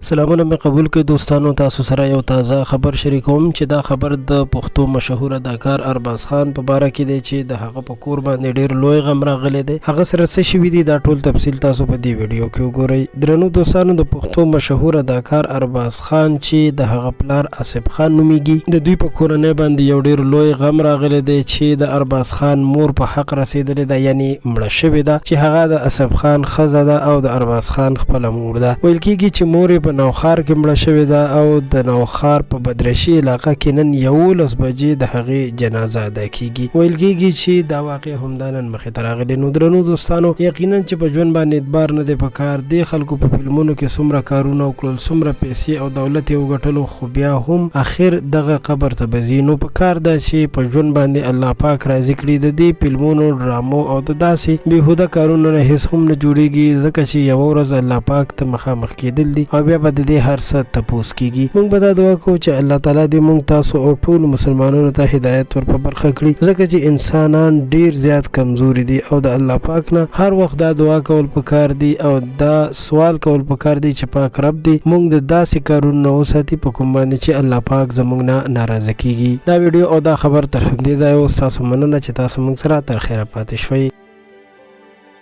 سلامونه مې قبول کړئ دوستانو، تاسو سره یو تازه خبر شریکوم چې دا خبر د پښتو مشهور اداکار ارباز خان په باره کې دی چې د هغه په کور باندې ډیر لوی غم راغلی دی. هغه سره څه شوي دي، دا ټول تفصیل تاسو په دې ویډیو کې وګورئ. درنو دوستانو، د پښتو مشهور اداکار ارباز خان چې د هغه پلار آصف خان نومیږي، د دوی په کورنۍ باندې یو ډیر لوی غم راغلی دی چې د ارباز خان مور په حق رسیدلې ده، یعنی مړه شوې ده، چې هغه د اصف خان ښځه ده او د ارباز خان خپله مور ده. ویل کیږي چې مور یې په نوښار کې مړه شوې ده او د نوښار په بدرشي علاقه کې نن 11 بجې د هغې جنازه ادا کیږي. ویل کیږي چې دا واقع همدا نن مخې ته راغلې. نو درنو دوستانو، یقینا چې په ژوند باندې اعتبار نه دی په کار. دې خلکو په فلمونو کې څومره کارونه وکړل، څومره پیسې او دولت یې وګټلو، خو بیا هم اخر دغه قبر ته به ځي. نو په کار ده چې په ژوند باندې الله پاک راضي کړي. د دې فلمونو، ډرامو او د داسې بیهوده کارونو نه هیڅ هم نه جوړیږي، ځکه چې یوه ورځ الله پاک ته مخامخ کیدل دي او بیا به د دې هر څه تپوس کیږي. موږ به دا دعا کوو چې الله تعالی دې موږ، تاسو او ټولو مسلمانانو ته هدایت ور په برخه کړي، ځکه چې انسانان ډیر زیات کمزوري دي او د الله پاک نه هر وخت دا دعا کول پکار دي او دا سوال کول پکار دي چې پاک رب دې مونږ د داسې کارونو نه وساتي په کوم باندې چې الله پاک زمونږ نه ناراضه کیږي. دا ویډیو او دا خبر تر همدې ځایه و. ستاسو مننه چې تاسو مونږ سره تر خیره پاتې شوئ.